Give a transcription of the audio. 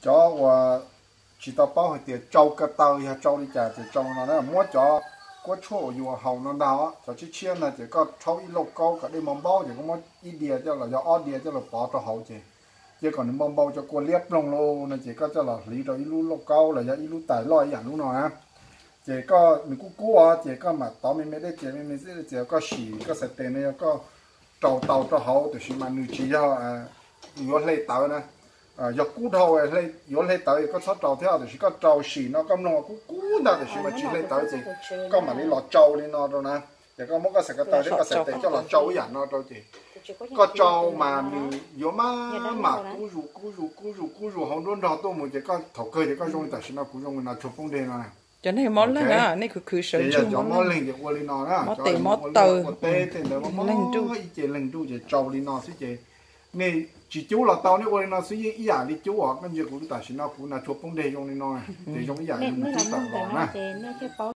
Cov uas tsis tau paub hais tias tsau ko taw yog tsau li cas ces tsau no na, muab cov kuab tshuaj uas yus haus no ntag, cov tshiab tshiab ntag ces koj rhaub ib lauj kaub kom dej npau npau ces koj muab ib diav coj los yog ob diav coj los pov rau hauv ces cia kom nws npau npau cov kua liab ploog lauj no ces koj coj los hliv rau ib lub lauj kaub los yog ib lub tais loj ib yam lub no na. Ces koj nws kub kub os ces koj mam tov me me dej txias me me dej txias koj sim koj xais tes no yog koj rau tau rau hauv tiam sis mas nws tsis yog yuav hle tawv na. Yog kub dhau yuav hle tawv es koj txhob rau thiab tiam sis koj rau sim no koj mloog kub kub ntag tiam sis mas tsis hle tawv ces koj mam li los tsau li no rau na. Ces koj muab koj xais ko taw thiab koj xais tes coj los tsau ib yam no rau ces koj tsau mas nws yuav maj mam kub zus kub zus kub zus kub zus hauv nruab nrog tuaj mus ces koj thaum kawg ces koj zoo li tam sim no kuv zoo li no tshuav poob deg no. Cov neeg mob leeg, nej khwv khwv sawv ntsug, cov mob leeg ces ua li no na, mob tes mob taw, ua teb tej ntawd mob ib ce leeg nruj ces tsau li no xwb ces nej tsis cub los tau, nej ua li no xwb yeej ib yam li cub os. Koj ntsia kuv tam sim no kuv nas tshuav poob deg zoo li no ces zoo ib yam li cub tawm los na.